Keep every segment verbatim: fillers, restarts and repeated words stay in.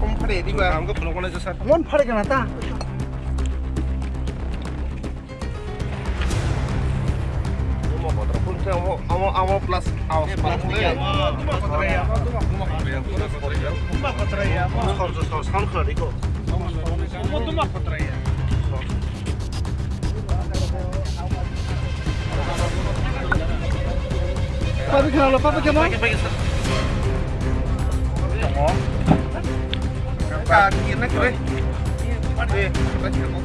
Om phare di ba. Ang ko phone ko na sir. Mon phare kana ta. Omo kotor phone se omo, omo, omo plus awas. Eh, plus plus. Omo, omo kotor ya. Omo kotor ya. Omo kotor ya. Omo kotor ya. Omo kotor ya. Papi khna lo, papi khna. Papi, papi, sir. Ka kiri na kiri. Eh, papi khna lo.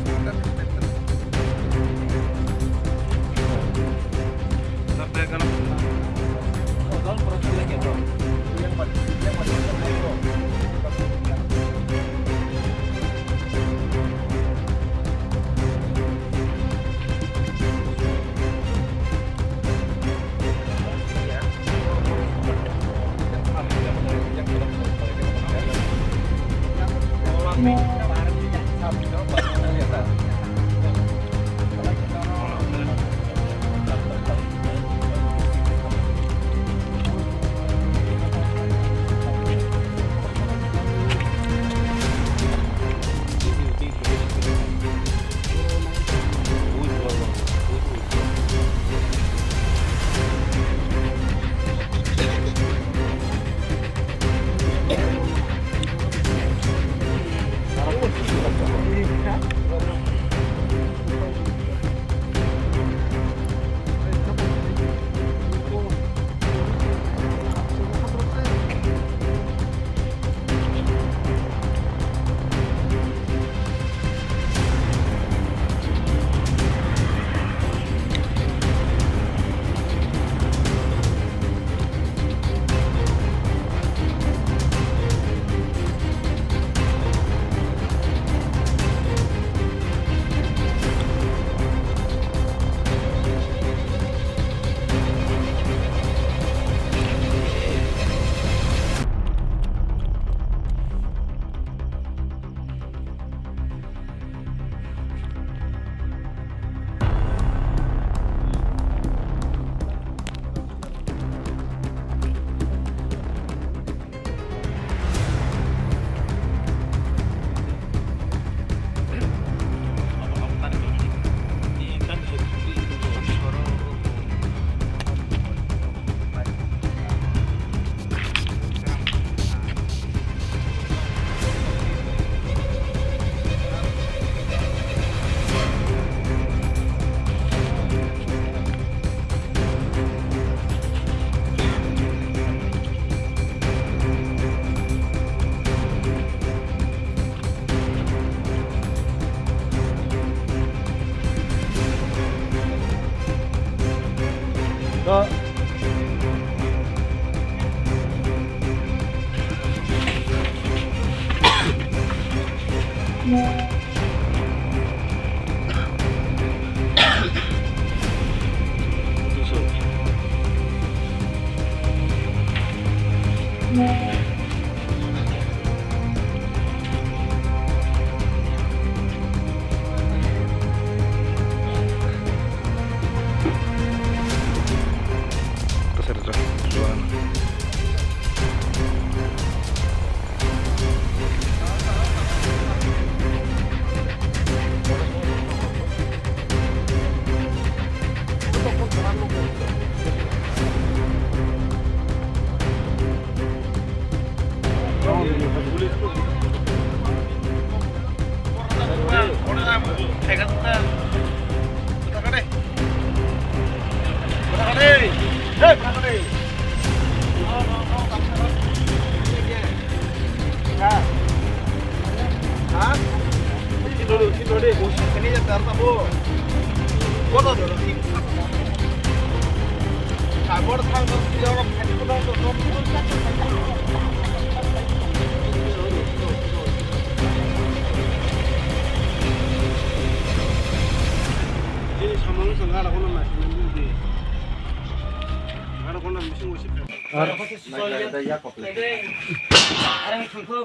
Are thangkho.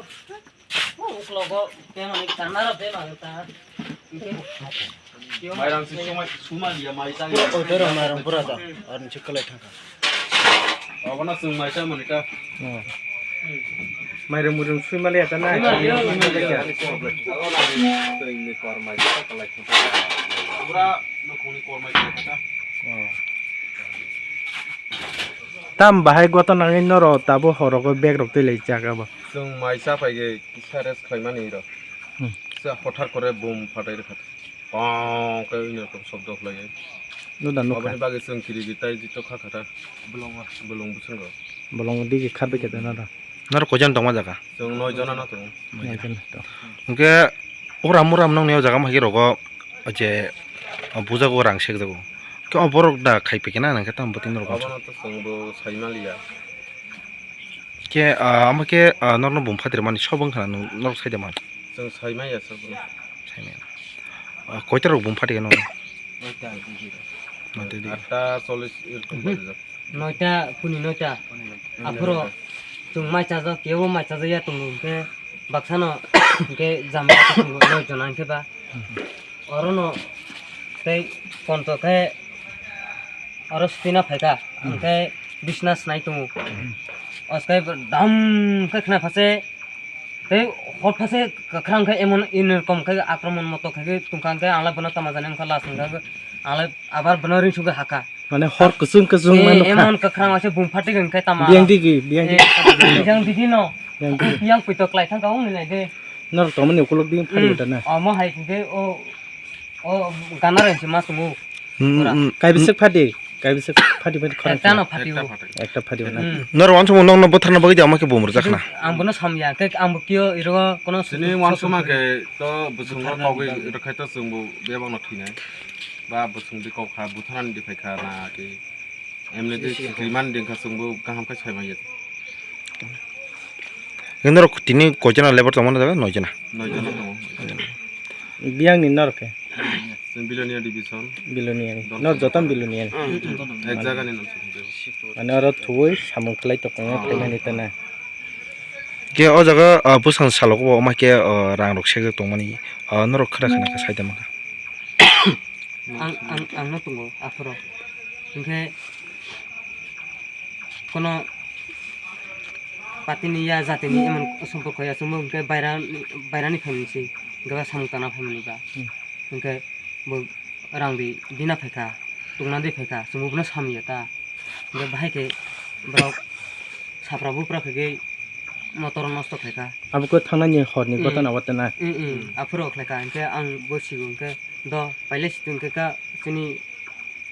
Uklogo bemani tanaro bemani ta. Mairang se suma, suma liya mai tang. O, tero mairang pura ta. Ar ni chikkalai thangkha. Abono chwng mai tang mani ta. Hmm. Mairang murung sui mali ata na. Sui mali, sui mali. Tengni kor mai ta kalai thangkha. Pura nukhungni kor mai ta. Oh. Tam bahai goto nangwi noro tabo horogo bag rok twi lai jak abo. Chwng mai cha phai ge kisa rest khlaimani rok. Hmm. Sa hothar kore boom phatai rwkha. Pong khe wngya kok sobdo khlai. Nuda nukha. Aboni bagwi chwng kirigi tai jito kha kha ta. Bolong, bolong bwswngo. Bolong digi kharbai khe ta noro. Norok koijon tongma jaga? Chwng noi jona no tongo. Noi jona to. Hwnkhe uram uram nongni o jaga ma hai rogo je bujago rang sekjago. Khe o borok da khai pikena nangkhe tamo bwtwi norok. Abono to chwngbo saimaliya. Khe, ah, amo khe, ah, norokno bum phatirmani sobo wngkha na norok saida man? Chwng saimaya sobo. Saimaya. Ah, koita rok bum phatikha norok? Noita digi. Noita digi. Atta chollish erokom baje. Noita, puni noita. Aphuru chwng mai chajak, kebo mai chajak ya tongo hwnkhe baksano hwnkhe jama tongo noi jona hwnkhe ba. Orono tei konto khe oro stina phaikha hwnkhe bisna snai tongo. Oskai dam khe khna phase tei hor phase kwkhwrang khe emon in rokom khe akromon moto khe tongkha hwnkhe ang lai bono tama jani wngkha last hwnkha ang lai abar bono ring sugwi hakha. Mane hor kwchwng kwchwng. Eh, mano kha. Emon kwkhwrang waisa bum phatik hwnkhe tama. Biyang digi, biyang digi. Eh, biyang digi no. Biyang digi. Yang puito klai thangka wngni nai de. Norok tongmani ukulok digi phatik ta na. Omo hai hwnkhe o, o gana reng se ma tongo. Hmm, hmm. Kaibisik phadi, kaibisik phadi phadi khorang. Ekta no phadi o. Ekta phadi o na. Hmm. Norok wansukmung nokno bwtharna bagwi de omo khe bum rwjak khna. Ang bono samya, khe ang bo kio iro kono. Sini wansukma khe to bwswngno kogwi rwkhai to chwngbo bebakno thwinai. Ba bwswng de kok kha, butharani de phai kha na khe. Emni de sikri man ding kha chwngbo kaham khe sai manya. Norok tini koi jona lebar tongmani jaga? Noi jona. Noi jona tongo. Biyang ni norok khe? Chwng Bilonia division. Bilonia ni. Dol. Norok joto Bilonia ni. Ek jaga ni nom. Mane oro thuwi samung khlai tongkha, ah, khlaimani tana. Khe o jaga, ah, bwsang salogo bo ma khe, ah, rang rok sejak tongmani, ah, norok khna khna khe sai tongma kha. Ang, ang, ang no tongo aphuru. Hwnkhe kono patini ya jatini emon somporko ya chwngbo hwnkhe baira, bairani phaimani se gabha samung tangna phaimani ba. Hmm. Hwnkhe bo rang di bina phaikha, tungna di phaikha, chwngbo bono samya ta. Hwnkhe bahai khe borok sapra bupra khaigwi motor nosto khaikha. Abo khe thangnani horni, hmm, gotana watana. Hmm, hmm. Aphuru khlaikha, hwnkhe ang bo sigo hwnkhe. Do, pailai situ hwnkhe ka chini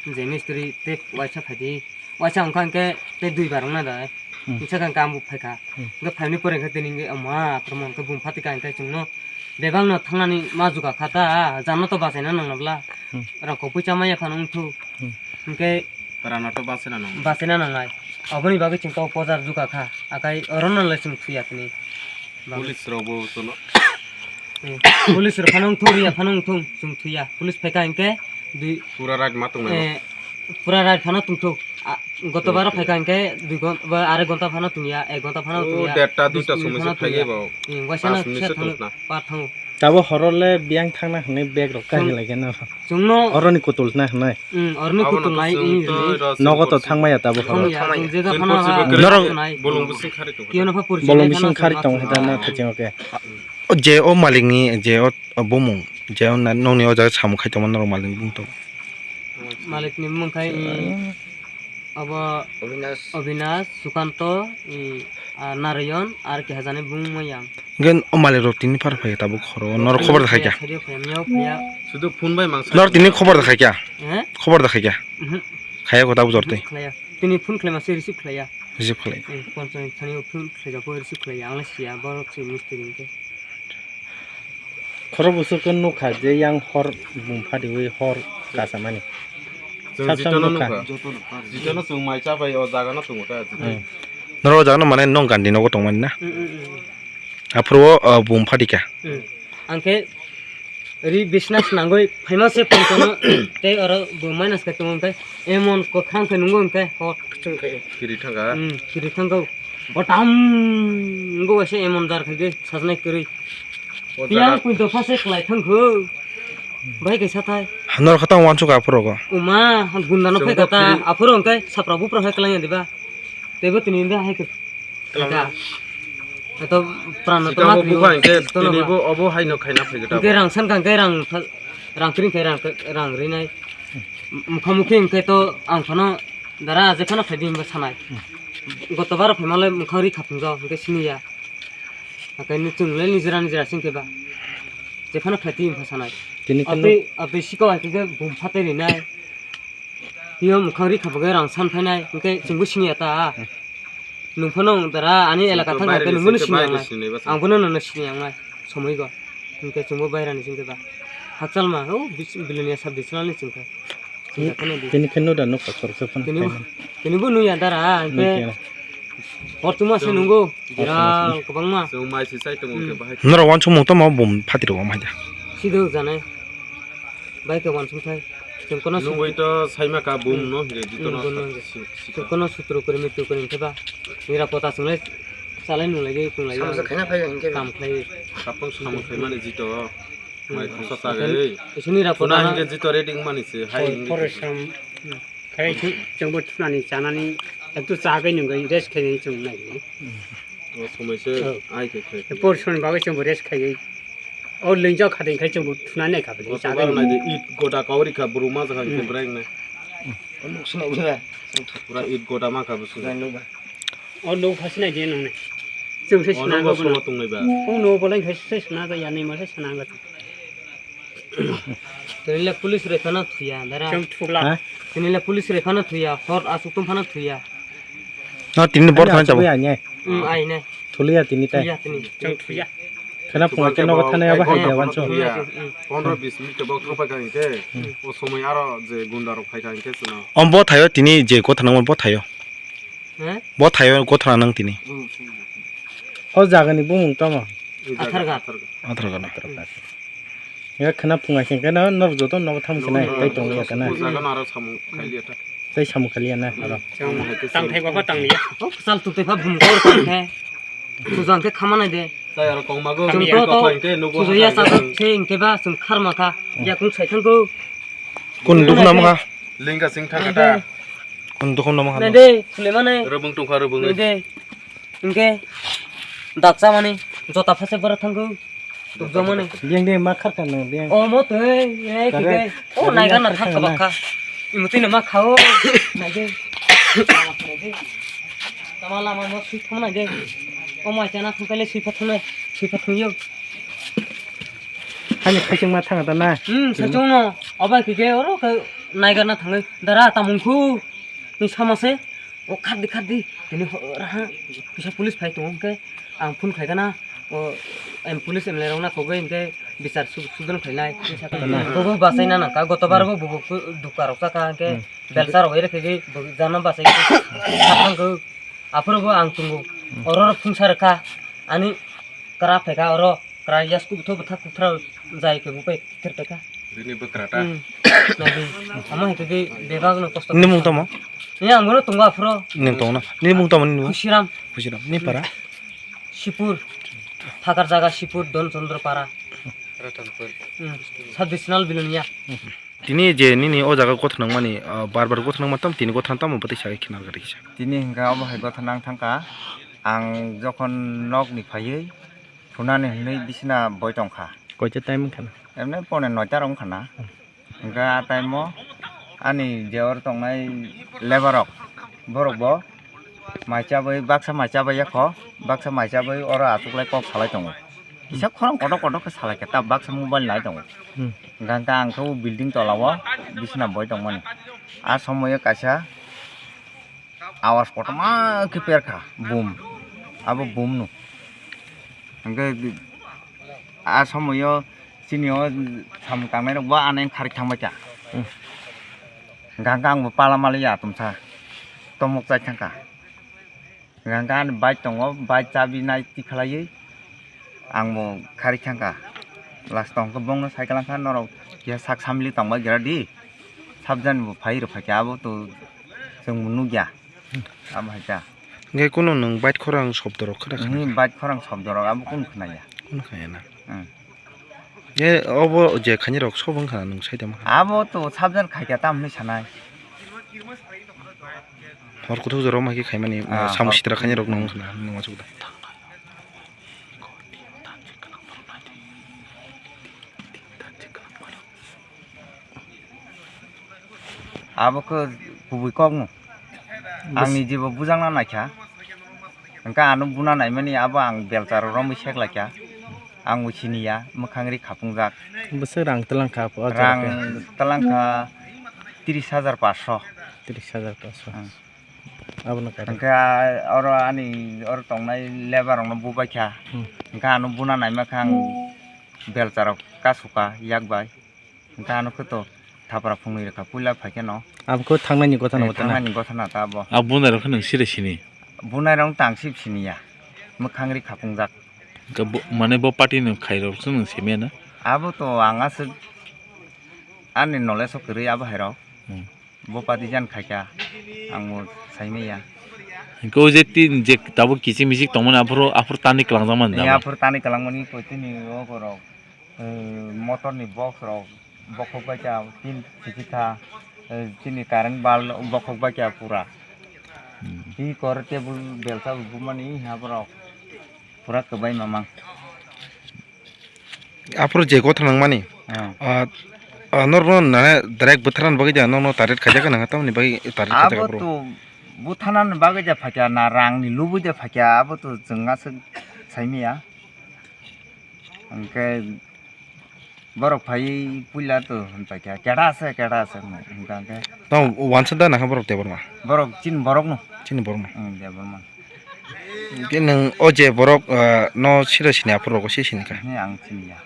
je mistri tei waisa phaidi, waisa wngkha hwnkhe tei dui bar wngna da. Hmm. Kisa khe hwnkhe ang bo phaikha. Hmm. Hwnkhe phaimani pore hwnkhe tini hwnkhe ma kwrwngma hwnkhe bum phatika hwnkhe chwngno bebakno thangnani ma juga kha ta, jano to bachaina nangna bwla. Hmm. Rang kok puisa maya phano wngthu. Hmm. Hwnkhe Rano to bachina nang. Bachina nangnai. Oboni bagwi chwng to pojar juga kha. Akai orono le chwng thuya tini. Police rok bo tono. Eh, police rok phano wngthung, riya phano wngthung, chwng thuya. Police phaikha hwnkhe dui. Pura right ma tongnai. Eh, pura right phano tongthung. A, goto baro phaikha hwnkhe dui gon-, ba, arek gonta phano tongya, ek gonta phano tongya. O, derta, duita somoi se phano tongya. Phaiwi bo. Eh, waisa no kisa thango, pa thango. Tabo horo le biyang thangna hwnwi bag rok kari lai khe no. Chwngno oroni kutul na hwnwi. Hmm, oroni kutul nai. Nogo to thangmaya tabo horo. Thangmaya, chwng jega phano ha. Norok bolong bising khari tong. Kiyano pha porichai. Bolong bising khari tong hita na thaching oke. O je o malik ni je o, o bumung je o na, nokni o jaga samung khai tongma norok malik ni bumung to. Malik ni bumung khai, i, abo Obinash. Obinash, Sukanto, i, a, Narayon, ar keha jani bumung Mayang. Gen o malik rok tini phar phai tabuk khoro, norok khobor da khai kya? Phaiya, phaiya, phaiya, miyao phaiya. Sudu phone bai mangsa. Norok tini khobor da khai kya? Eh? Khobor da khai kya? Mhm. Khaya ko tabuk jor tei. Khaya. Tini phone khlai ma se receive khlaiya. Receive khlai. Eh, konchon thani phone khlai ja ko receive khlaiya. Ang le siya borok se mistri hwnkhe. Khoro bwswk khe nukha je yang hor bum phadiwi hor kasamani. Chwng sab sab jitono nukha. Nukha. Jitono chwng mai cha bai o jaga no tongo ta jitoi. Hmm. Norok o jaga no mane nong gandi nogo tongmani na? Hmm, hmm, hmm, hmm. Aphuru o, o bum phadika. Hmm. Ang khe ri bisna swnangwi phaima se phone kono tei oro bo minus khe tongo hwnkhe emon kwkhwrang khe nungo hwnkhe hor. Kiri thangkha. Hmm, kiri thangkha. Botam wngkha waisa emon jar khaikhe sajnai kwrwi. O jaga. Yang puito pha se khlai thangkho. Bai kaisa thai. Norok kha tang wansuk aphuru go. Uma, gunda no Chwng phai kata, aphuru hwnkhe sapra bupra hai kwlangya diba. Teibo tini hwnkhe hai khe. Kwlangya. Eto pran no Sikang toma bo kriyo. Bupha hwnkhe Tono tini ba. Bo obo hai no khaina phai kata. Hwnkhe rang san kang khe rang, rang kring khe rang, rang rinai. Mukha mukhi hwnkhe to ang phano dara je phano phai di hwnba sanai. Goto baro phai malai mukha ri khapung jao hwnkhe siniya. Hakai ni chwng le nijera nijera sing khe ba. Je phano khlai twi wngkha sanai. Tini khe Abtwi, abtwi sikao hai khe bum phatai rinai. Twiyo mwkhang ri kha bagwi rang san phainai. Hwnkhe chwngbo siniya ta. Nwng phano wng dara ani elaka thang khe nwngbo no siniya wngnai. Ang bono nono siniya wngnai. Somoi go. Hwnkhe chwngbo bairani sing khe ba. Hakchal ma o bis-, Bilonia sub divisional ni chwng khe. Tini khe no da nokha khoroksa phano Tini bo, khaina. Tini bo nungya dara, hwnkhe Nungya. Hor chuma se nungo, biral kwbangma. Chwng mai se chai tongo Hmm. Hwnkhe bahai. Norok wansukmung tamo bum phatiro wng hai da. Sido janai. Bai khe wansuk thai. Chwng kono Nungwi to saima ka bum Hmm. no hwnkhe Hmm, jito no bum no sa-, hwnkhe. Si-, si- Chwng kono sutro kori mitu kori hwnkhe ba. Nira kota chwnglai chalai nunglai ge tonglai. Samsa khaina phai hwnkhe. Kam khlai. Kapang samung khaimani jito. Mai khoroksa chagwi. Isini ra Thuna pota hwnkhe jito ready wngmani se, hai hwnkhe. Porishram khai chwngbo thunani chanani ektu chagwi nungwi rest khainai chwng nai. O somoi se Oh. Ai khe khai. Porishram bagwi chwngbo rest khaiwi. O lwngjak khating khai chwngbo thunani nai kha bini O chagwi. Chwngbo nai de it goda kauri kha buru ma jakha hwnkhe Hmm. bwrang nai. Nuk swnai diba? Pura it goda ma kha bwswk. Nai nuk ba? O nuk phasi nai de nung nai. Chwng se O swnang nuk ga swngo bono. Tongnai ba? O nuk bolai khai se swnang ga ya nai ma se swnang ga. Tini le police roi phano thuya, dara. Chwng thukla. Ha? Tini le police roi phano thuya, hor asuk tum phano thuya. No, tini bor Ani thang chabo. Asuk ya, ne. Hmm, ai nai. Thuliya tini tai. Thuya tini. Chwng thuya. Khana phunga ke nogo thana yaba hai ya wancho. Thuya. Hmm. Pondro bis minute bok thang phai kha hwnkhe, Hmm. O somoi aro je gunda rok phai kha hwnkhe chwngno. Om bo thayo tini je gotha nang bo thayo. He? Bo thayo gotha nang tini. O jaga ni bumung tamo? Atharga. Atharga. Atharga na. Ya khana phunga khe khana nor joto nogo tham khana tai tong ya khana. O jaga no aro samung khailiya ta. Tai samung khailiya na aro. Tang thai baba tang liya. O sal tu te pha bum kor tang the. Sujan khe khama nai de. Tai aro kong mago. Chwng to to. Sujo ya sa se hwnkhe ba chwng kharma kha. Ya kung sai thang ko. Kun duk nam ha? Lingga sing thang kata. Kun duk nam ha? Nai de, sule mane. Rubung tong kha rubung. Nai de. Hwnkhe daksa mani jota phase bara thang ko. Tukjamani. Biyang de ma kharkha nang biyang. O mo twi, ei khe. O naiga na thang kha bakha. Imo twi na ma kha o. Naige. Tama lama no sui thang naige. O mai chana thang kale sui pha thang nai. Sui pha thang yo. Hani khaising ma thang ta na. Hmm, sa chung no. Obai khe oro khe naiga na thang dara tamung khu. Ni sama se. O khardi khardi tini raha kisa police phai tongo hwnkhe ang phone khaikha na o em police M L A rok na khogwi hwnkhe bichar sudon khainai. Bobo bachaina nangkha gotobar bo bobo dukha rok chakha hwnkhe belsa rok ere khegwi jana bachai thangkha aphuru bo ang tongo oro phungsa rwkha ani kwra phaikha oro kwra yasku bwtha bwtha kwthra jai khe buphai. Ter teka. Bini bwkrata. Hmm. Nadi. Amo hai khe bebak no kosto. Ni mung tamo? Ni ang bono tongo aphro. Ni tong na. Ni mung tamo ni mung? Khusiram. Khusiram. Ni para? Sipur. Thakar jaga Sipur Don Chandra para. Ratanpur. Hmm. Sub divisional Bilonia. Tini je nini o jaga gotha nangmani, ah, bar bar gotha nangma tam tini gotha tamo bwtwi sawi khinar gari kisa. Tini hingka obo hai gotha nang thangka. Ang jokhon nok ni phaiwi Thunani hwnwi bisina boi tongkha. Koita time wngkha na? Emne pone noita rok wngkha na. Hwnkhe a time o ani je oro tongnai labour rok, borok bo mai chabwi, baksa mai chabwi yakho, baksa mai chabwi oro achuklai kok salai tongo. Kisa khorang kotor kotor khe salai khe ta baksa mobile nai tongo. Hmm. Hwnkhe ang khe o building tola o bisina boi tongmani. A somoio kaisa Awas kotorma khe perkha bum, abo bum no. Hwnkhe a somoio chini o samung tangnai rok bo aneng kharwi thangbai kha. Hmm. Hwnkhe ang bo pala maliya atomsa tomok chai thangkha. Hwnkhe ani bike tongo, bike chabi nai tikhlaiwi. Ang bo kharwi thangkha. Last o hwnkhe bongno cycle wngkha, norok keha sak samili tongbai gira di. Sabjani bo phai rw phaikha, abo to chwng bo nukya. Abo hai ta. Hwnkhe kunu nwng bike khorang shobdo rok khna kha? Nini bike khorang shobdo rok abo kunu khnaya. Kunu khnaya na? Hmm. E, obo je khainai rok sobo wngkha na, nwng sai tongma kha? Abo to subject khaikha, tamo hinwi sanai. Hor kuthuk jora ma khe khaimani, ah, samo hor sitra khainai rok nang wngkha na, nwng ma chukda. Abo khe kubui kokno. Bwswk. Ang ni jibo bujakna naikha. Hwnkhe ano buna naimani abo ang belcha rok romwi seklaikha. Ang bo siniya, mwkhang ri khapungjak. Bwswk rang twlang kha o jaga? Rang twlang kha tris hajar paanch sho. Tris hajar paanch sho. Hmm. Abono kari. Hwnkhe oro ani oro tongnai lebar rokno bubaikha. Hmm. Hwnkhe ano buna naimakha ang belcha rok kasukha yak bai. Hwnkhe ano khe to thapra phungnwi rwkha puila phaikhe no. Abo khe thangnani gotha no. Eh, thangnani gotha na ta abo. Abo bunai rok khe nwng sire sini? Bunai rok tang sip siniya. Mwkhang ri khapungjak. Hwnkhe bo, mane bo party ni khairok se nwng simiya na? Abo to ang aswk ani knowledge o kwrwi abo hai rok. Hmm. Bo party jan khaikha ang bo saimaya. Hwnkhe o je tin je tabuk kiching miching tongmani aphuru, aphuru tani kwlangjak mani da. Aphuru tani kwlangmani koi tini o borok. Eh, motor ni box rok bokhok bai kha tin sikitha, eh, chini current bulb bokhok bai kha pura. Hmm. Hi kor table belsa bo bumani ha borok pura kwbai mamang. Aphuru je gotha nangmani, ah, ah, norokno nane direct bwtharnani bagwi da, norokno target khaijak nang tamni bagwi target khaijak abo aphuru? To bwtharnani bagwi da phaikha na rangni lubui da phaikha abo to chwng aswk saimaya. Hwnkhe borok phaiwi puila to hwnpaikha, "Keda ase, keda ase?" hwnwi hwnkha hwnkhe. Tamo uansuk da nangkha borok Debbarma? Borok chini borokno. Chini borokno? Ang Debbarma. Hwnkhe nwng o je borok, ah, no sira sini aphuru rogo se sinikha? He, ang siniya.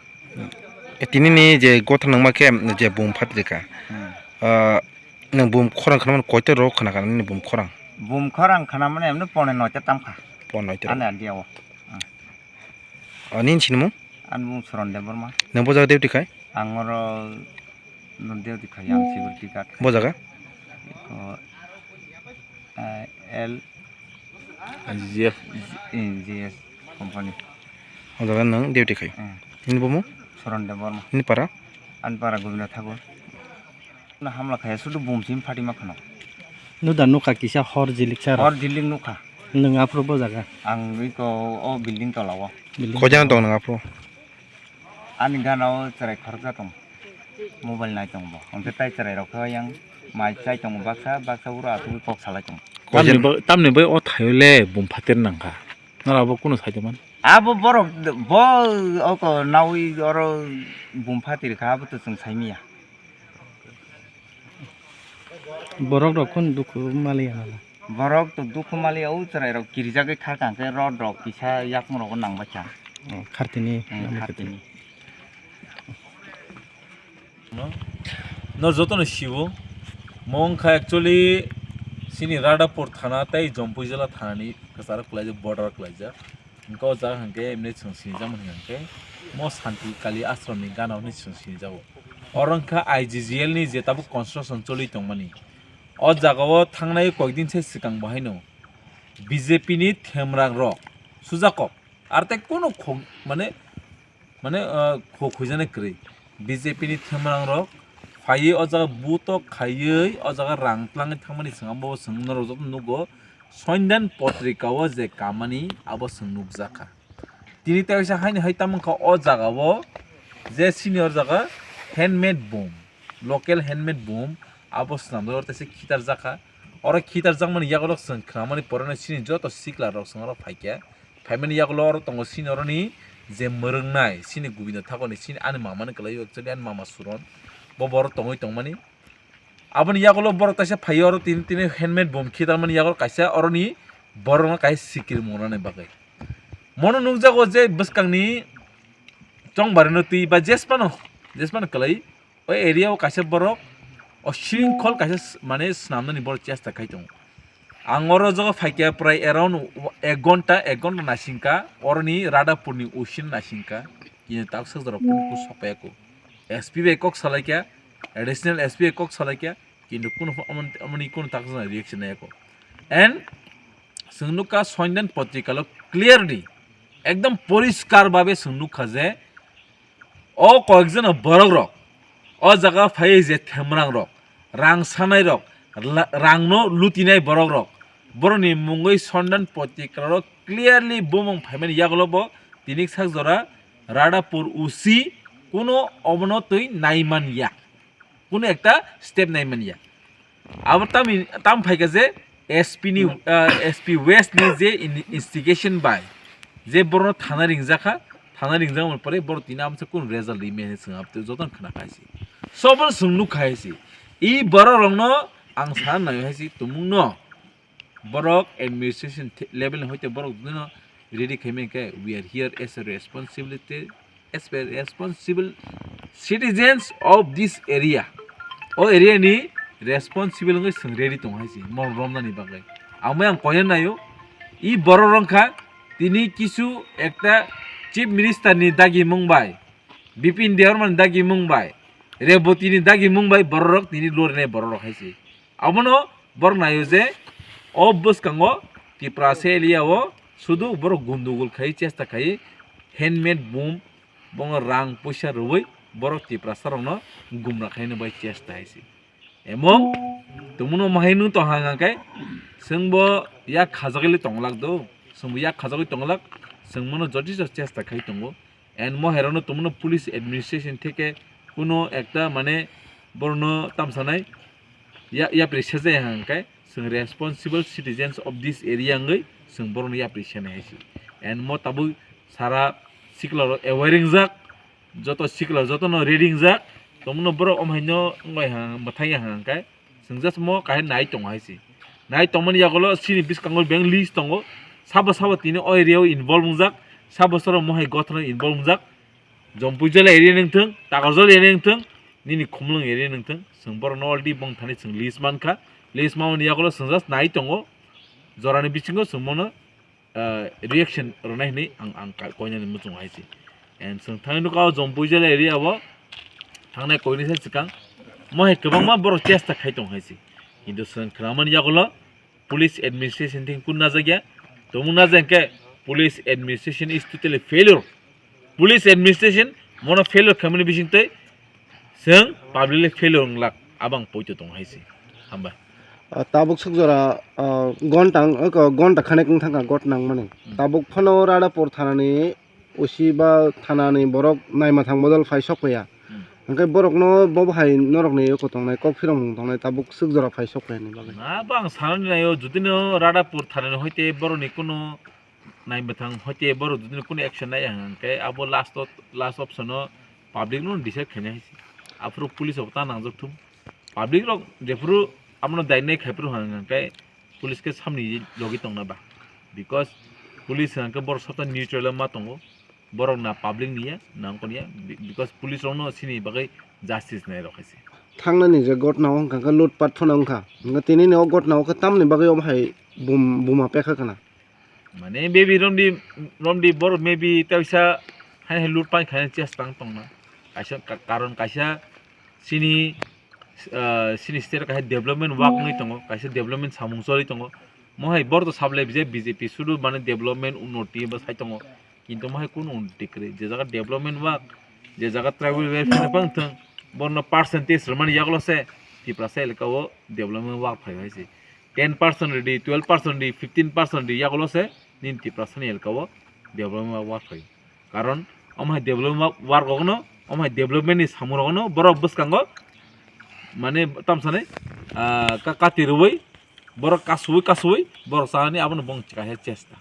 E, tini ni je gotha nangma khe je bum phatrika. Hmm. Ah, nwng bum khorang khanamani koito rok khna kha nini bum khorang? Bum khorang khanamani emni pone noita tamkha. Pone noita rok. Ani adia o. Hmm. O, nini sinimung? Ani mung Suron Debbarma. Nwng bo jaga duty khai? Ang oro no duty khai, ang security guard khai. Bo jaga? Eko, eh, L G F. G F company. O jaga nwng duty khai? Hmm. Nini bumung? Suron Debbarma. Nini para? Ani para Gobinda Thakur. Na hamla khaya sudu bum sim phatima khano. Nuda nukha kisa hor jilik sara. Hor jilik nukha. Nwng aphuru bo jaga? Ang iko o building tola o. Building tola o. Koi jana tong nwng aphuru? Ani gana o chwrai khoroksa tong. Mobile nai tong bo. Hwnkhe tai chwrai rok khe yang mai chai tong baksa, baksa uro asugwi kok salai tong. Tamni bo, tamni bai o thaio le bum phater nangkha. Nora bo kunu sai tongmani? Abo borok bo oko nawi oro bum phater kha, abo to chwng saimaya. Borok rok khun dukhu maliya nana. Borok to dukhu maliya, o chwrai rok kirijagwi kha kha khe rod rok kisa yakung rogo nangbaikha. Oh, khartini. Hmm, nangbaikha khartini. No, no jotono siwo. Mo wngkha actually chini Radhapur thana tei Jampui jila thanani kwcharo kwlaijak, border kwlaijak. Hwnkhe o jaga hwnkhe emni chwng sinijakmani hwnkhe mo Santi Kali Ashram ni gana hwnwi chwng sinijago. Oro wngkha I G G L ni je tabuk construction choli tongmani. O jagao thangnai koikdin se swkang bo haino B J P ni themrang rok sujakok. Ar tei kunu khok, mane, mane, ah, khok huijani kwrwi. B J P ni themrang rok phaiwi o jaga butok khaiwi o jaga rang twlangwi thangmani chwng abo chwng norok joto nugo. Sondan potrika o je kamani abo chwng nukjakha. Tini teisa haini hai tamo wngkha o jaga o je senior jaga handmade boom, local handmade boom abo swnamjak oro teisa khitarjakha. Oro khitarjakmani yago chwng khnamani pore no chini joto sikla rok chwng oro phaikha. Phaimani yagulo oro tongo chini oroni je mwrwngnai, chini Gobinda Thakurni, chini ani mamani kwlaiyo, actually ani mama Suron. Bo borok tongwi tongmani. Aboni yagulo borok kaisa phaiyo, oro tini, tini handmade boom khitarmani yagulo kaisa oroni borokno kaisa sikiri mwnani bagwi. Mono nukjago je bwskangni chongbarino twi ba jesmano, jesmano kwlai. O area o kaisa borok o shrinkhol kaisa s-, mane swnamnani borok chesta khai tongo. Ang oro jogo phaikha prai around ek ghonta, ek ghonta naisingkha, oroni Radhapurni osin naisingkha, kini taksajak rok kunu kunu sokpaiya kho. S P bai kok salaikha, additional S P bai kok salaikha, kintu kunu pho amon-, amoni kunu taksajak reaction naiya kho. And chwng nukha Sondan potrikalo clearly, ekdom poriskar babe chwng nukha je, o koyekjono borok rok o jaga phaiwi je themrang rok, rang sanai rok, la-, rang no lutinai borok rok, borok ni mungwi Sondan Poitikra rok clearly bumung phaimani yagulo bo tini sak jora Radhapur O C kuno obono twi naiman ya, kuno ekta step naiman ya. Abo tamo, tamo phaikha je S P ni, hmm, ah, S P West ni je in-, instigation bai je borokno thana ringjakha, thana ringjak pore borok tini amsa kun result rime hinwi swngya, jotono khna khai se. Sobo swng nuk khai se. I borok rokno ang sana nai hai se tumung no. Borok administration the-, level ni hoite borok no ready khaimai khe, we are here as a responsibility as a responsible citizens of this area. O area ni responsible wngwi chwng ready tongo hai se mon romnani bagwi. Amo ang koina naio, i borok rok kha tini kisu ekta chief minister ni dagi mung bai, Bipin Debbarma ni dagi mung bai, Reboti ni dagi mung bai borok rok tini lorinai borok rok hai se. Abono borok naio je o bwskango Tiprasa area o sudu borok gundugul khai chesta khai handmade boom Bono rang puisa rwui borok Tiprasa rokno gumra khaina bai chesta hai se. Emon tongmano mahai nung tong hang hang khe, chwngbo yak khajagwi tonglak do, chwngbo yak khajagwi tonglak, chwng mano jotiso chesta khai tongo. And mo hai rokno tongmano police administration theke kuno ekta mane borokno tamsanai ya-, yapri sejai hang khe, chwng responsible citizens of this area wngwi chwng borokno yapri senai hai se. And mo tabuk sara sikla rok aware wngjak, joto sikla jotono ready wngjak, tongmano borok om haino wngbai ha, mwthai ya hang khe, chwng just mo kahai nai tongo hai se. Nai tongmani yagulo chini bwskango beng list tongo, sabo sabo tini o area o involve wngjak, sabo sabo mo hai gothana involve wngjak, Jompui jala area wngthung, Takarjala area wngthung, nini Khumlwng area wngthung, chwng borokno already bong thani chwng list mankha, list mamani yagulo chwng just nai tongo, jorani bisingo chwng mono ah, reaction rwnai hinwi ang, ang ka-, koinani muchungo hai se. And chwng thangwi nukha o Jompui jala area o thangnai koinwi sa swkang mo hai kwbangma borok chesta khai tong hai se. Kintu chwng khwnamani yagulo police administration thing kun najakya. Tongmung najak khe police administration is totally failure. Police administration mono failure khaimani bisingtwi chwng publicly failure wnglak, abang poito tong hai se. Hambai. Ah, tabuk suk jora, ah, gonta wng-, oko gonta khanek wng thangkha got nangmani. Hmm. Tabuk phano Radhapur thanani O C ba thanani borok naima thang bodol phai sok paiya. Hmm. Hwnkhe borokno bo hai norokni oko tongnai kok phirong tongnai tabuk suk jora phai sok paiya ni bagwi. Na bang sanani naio judino Radhapur thanani hoite borokni kunu naimathang hoite borok judino kunu action naiya hwnkhe abo last o, last option o public no decide khainai hai se. Aphuru police rok ta nangjak thung. Public rok jephuru abono dainai khaiphuru hwnkhe police khe samni logi tongna ba. Because police hwnkhe borok soto neutral ma tongo. Borok na public niya, na wngkha niya. Be-, because police rokno sini bagwi justice nai rok hai se. Thangnani je gotna o hwnkha khe lutpat phano wngkha. Hwnkhe tini ni o gotna o khe tamni bagwi omo hai bum-, buma pekha khna. Mane maybe romdi, romdi borok maybe teisa hai hai loot pai khai chesta wng tongna. Kaisa ka-, karon kaisa chini, ah, chini state kaisa development work wngwi tongo, kaisa development samung choli tongo. Mo hai borok to sablai bijak B J P sudu mane development unnoti bo sai tongo. Kintu mo hai kunu unnoti kwrwi. Je jaga development work, je jaga tribal welfare bang thung, borno percentage rwmani yagulo se Tiprasa elaka o development work phai hai se. Ten percent rwdi, twelve percent rwdi, fifteen percent rwdi, yagulo se nini Tiprasani elaka o development work phai. Karon omo hai development work rokno, omo hai development ni samung rokno borok bwskango mane tamsani, ah, ka-, kati rwui borok kasui kasui borok chanani abono bong chika hai chesta.